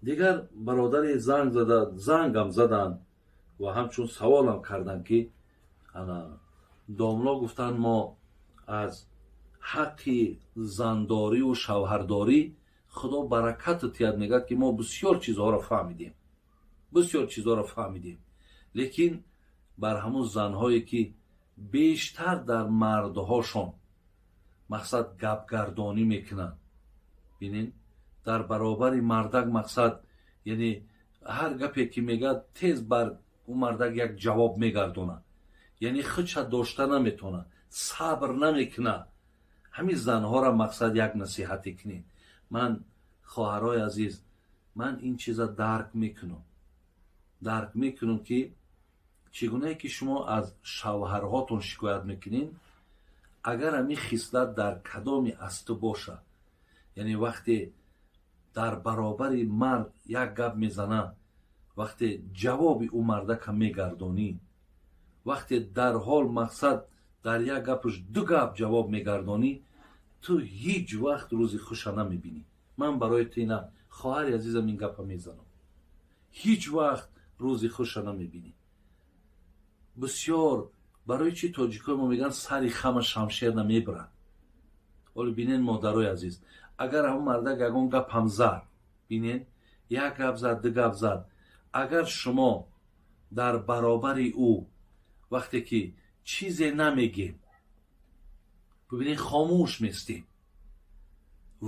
Дигар бародаре занг зада, зангам заданд ва ҳамчун саволам карданд, ки ана домло гуфтанд, мо аз ҳаққи зандорию шавҳардорӣ, Худо баракату тиҳад, мегӯяд, ки мо бисёр чизҳоро фаҳмидем, бисёр чизҳоро фаҳмидем, лекин бар ҳамун занҳое, ки бештар дар мардҳошон мақсад гапгардонӣ мекунанд, бинед, дар баробари мардак мақсад, яъне ҳар гапе ки мегӯяд, тез бар ӯ мардак як ҷавоб мегардонад, яъне худша дошта наметавонад, сабр намекунад, ҳамин занҳоро мақсад як насиҳате кунед. Ман, хоҳарои азиз, ман ин чиза дарк мекунам, дарк мекунам, ки чӣ гунае ки шумо аз шавҳарҳотон шикоят мекунед, агар ҳамин хислат дар кадоме аз ту бошад, яъне вақте дар баробари мард як гап мезанад, вақте ҷавоби ӯ мардака мегардонӣ, вақте дар ҳол мақсад дар як гапаш ду гап ҷавоб мегардонӣ, ту ҳеҷ вақт рӯзи хуша намебинӣ. Ман барои ту ина, хоҳари азизам, ин гапа мезанам: ҳеҷ вақт рӯзи хуша намебинӣ. Бисёр барои чӣ тоҷикои мо мегӯянд, сари хама шамшер намебарад? Ҳоло бинед, модарои азиз, агар ҳамон мардак ягон гапам зад, бинед, як гап зад, ду гап зад, агар шумо дар баробари ӯ вақте ки чизе намегем, бибинед, хомӯш местем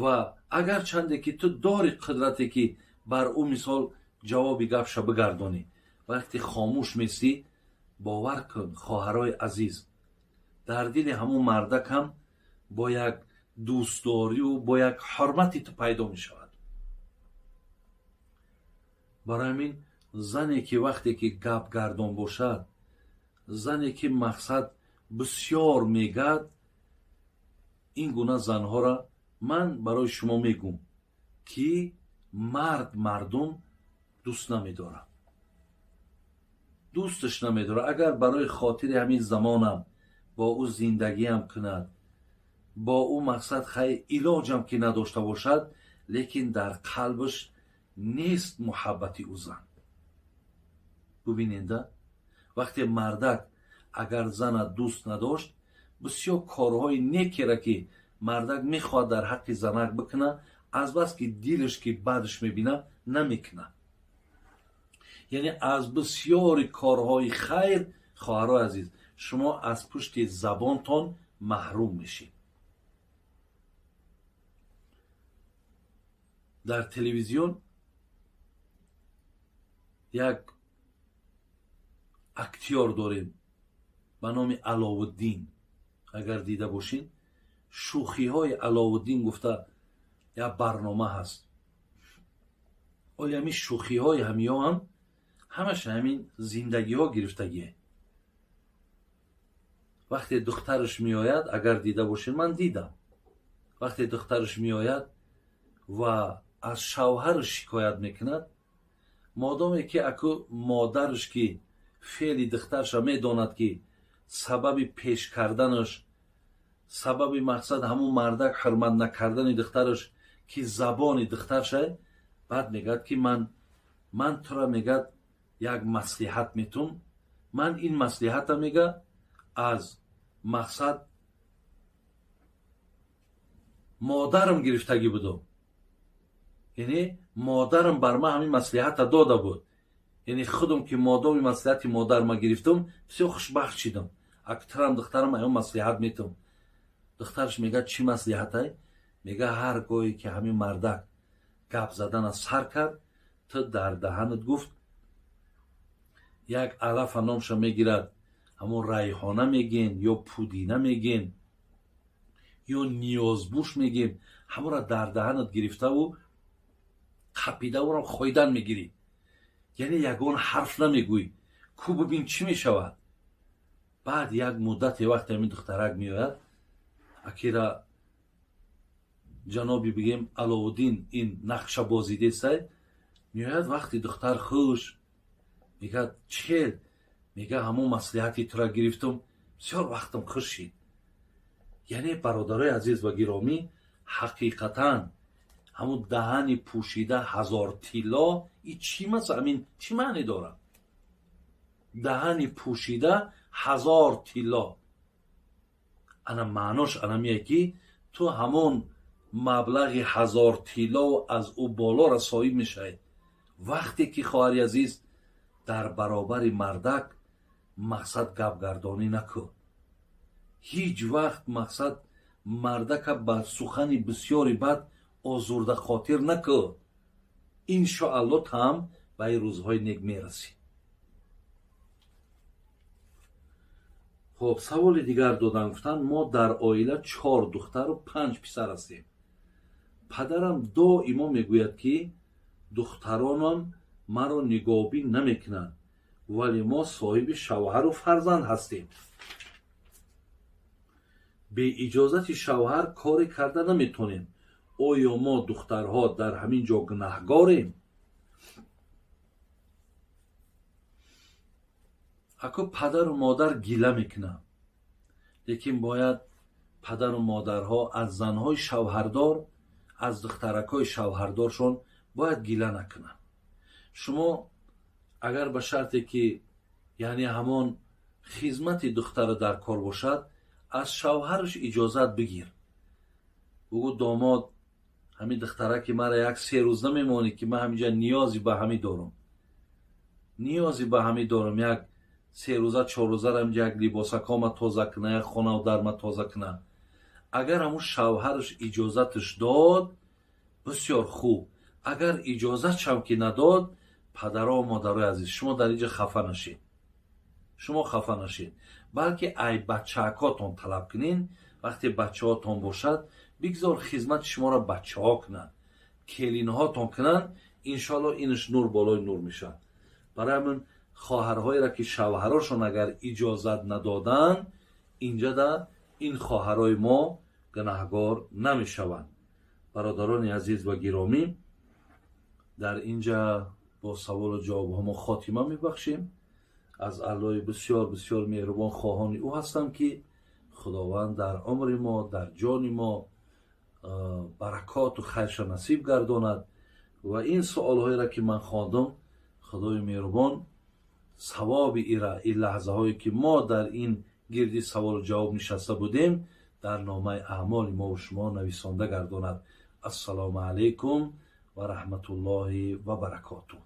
ва агар чанде ки ту дори қудрате, ки бар ӯ мисол ҷавоби гапша бигардонӣ, вақте хомӯш местӣ, бовар кун, хоҳарои азиз, дар дили ҳамун мардакам бо як дӯстдорию бо як ҳурмати ту пайдо мешавад. Барои ҳамин зане, ки вақте ки гапгардон бошад, зане, ки мақсад бисёр мегӯяд, ин гуна занҳоро ман барои шумо мегӯм, ки мард мардум дӯст намедорад, дӯсташ намедорад. Агар барои хотири ҳамин замонам бо ӯ зиндагиам кунад, бо ӯ мақсад хай илоҷам ки надошта бошад, лекин дар қалбаш нест муҳаббати ӯ зан. Бубиненда, вақте мардак агар зана дӯст надошт, бисёр корҳои некера, ки мардак мехоҳад дар ҳаққи занак бикунад, азбаски дилаш ки бадаш мебинад, намекунад. Яъне аз бисёри корҳои хайр, хоҳарои азиз, шумо аз пушти забонтон маҳрум мешед. Дар телевизион як актёр дорем ба номи Аловуддин, агар дида бошед, «Шӯхиҳои Аловуддин» гуфта як барнома ҳаст. Оли ҳамин шӯхиҳои ҳамиё ҳам ҳамаша ҳамин зиндагиҳо гирифтагие. Вақте духтараш меояд, агар дида бошед, ман дидам, вақте духтараш меояд ва аз шавҳараш шикоят мекунад, модоме ки аку модараш, ки феъли духтарша медонад, ки сабаби пеш карданаш, сабаби мақсад ҳамун мардак ҳурмат накардани духтараш, ки забони духтарша, баъд мегӯяд, ки ман тура, мегӯяд, як маслиҳат метум, ман ин маслиҳата, мега, аз мақсад модарам гирифтагӣ будум, яъне модарам бар ман ҳамин маслиҳата дода буд, яъне худам ки модоми маслиҳати модар ма гирифтум, бисёр хушбахт шидам, актарам духтарам аён маслиҳат метум. Духтараш мегӯяд: «Чӣ маслиҳатай?» Мега: «Ҳар гоҳе ки ҳамин мардак гап задана сар кард, ту дар даҳанат», гуфт, як алафа номша мегирад, ҳамон райҳона мегӯен ё пудина мегӯен ё ниёзбуш мегӯем, ҳамонро дар даҳанат гирифтаву қапида ӯро хӯйдан мегирӣ, яъне ягон ҳарф намегӯӣ, ку бибин, чӣ мешавад. Баъд як муддате вақте ҳамин духтарак меояд, акира ҷаноби, бигем, Аловуддин ин нақша бозидесай, меояд, вақти духтар хуш мегӯяд: «Чел?» Мега: «Ҳамон маслиҳати тура гирифтум, бисёр вақтам хуш шид». Яъне, бародарои азиз ва гиромӣ, ҳақиқатан Ҳамун даҳани пӯшида ҳазор тилло, и чӣ маса, амин чӣ маъне дорад? Даҳани пӯшида ҳазор тилло, ана маънош анамие, ки ту ҳамон маблағи ҳазор тилло аз ӯ болора соҳиб мешавӣ, вақте ки, хоҳари азиз, дар баробари мардак, мақсад, гапгардонӣ накун ҳеҷ вақт. Мақсад, мардака ба сухани бисёри бад озурда хотир накун. Иншоалло, там ба ин рӯзҳои нек мерасӣ. Хоб, саволи дигар додан, гуфтанд: мо дар оила чор духтару панҷ писар ҳастем. Падарам доимо мегӯяд, ки духтаронам маро нигоҳбин намекунанд, вале мо соҳиби шавҳару фарзанд ҳастем. Беиҷозати шавҳар коре карда наметонем. Оё мо, духтарҳо, дар ҳамин ҷо гунаҳгорем? Ако падару модар гила мекунанд, лекин бояд падару модарҳо аз занҳои шавҳардор, аз духтаракҳои шавҳардоршон бояд гила накунанд. Шумо агар ба шарте ки, яъне, ҳамон хизмати духтара дар кор бошад, аз шавҳараш иҷозат бигир. Бугӯ: домод, ҳамин духтараки мара як се рӯз намемонӣ, ки ман ҳаминҷа ниёзи ба ҳамӣ дорам, ниёзи ба ҳамӣ дорам, як се рӯза, чор рӯза ҳаминҷа як либосакома тоза куна, як хонаву дарма тоза куна. Агар ҳамун шавҳараш иҷозаташ дод, бисёр хуб. Агар иҷозатшам ки надод, падарову модарои азиз, шумо дар инҷа хафа нашед, шумо хафа нашед, балки ай бачаакотон талаб кунед. Вақте бачаҳотон бошад, бигзор хизмати шуморо бачаҳо кунанд, келинҳотон кунанд. Иншоалло, инаш нур болои нур мешавад. Барои ҳамин хоҳарҳоеро, ки шавҳарошон агар иҷозат надоданд, инҷада ин хоҳарҳои мо гунаҳгор намешаванд. Бародарони азиз ва гиромӣ, дар инҷа бо саволу ҷавобҳо мо хотима мебахшем. Аз Аллоҳи бисёр бисёр меҳрубон хоҳони ӯ ҳастам, ки Худованд дар умри мо, дар ҷони мо баракоту хайрша насиб гардонад ва ин суолҳоеро, ки ман хондам, Худои меҳрубон савоби ира, ин лаҳзаҳое, ки мо дар ин гирди саволу ҷавоб нишаста будем, дар номаи аъмоли мову шумо нависонда гардонад. Ассалому алайкум ва раҳматуллоҳи ва баракотуҳ.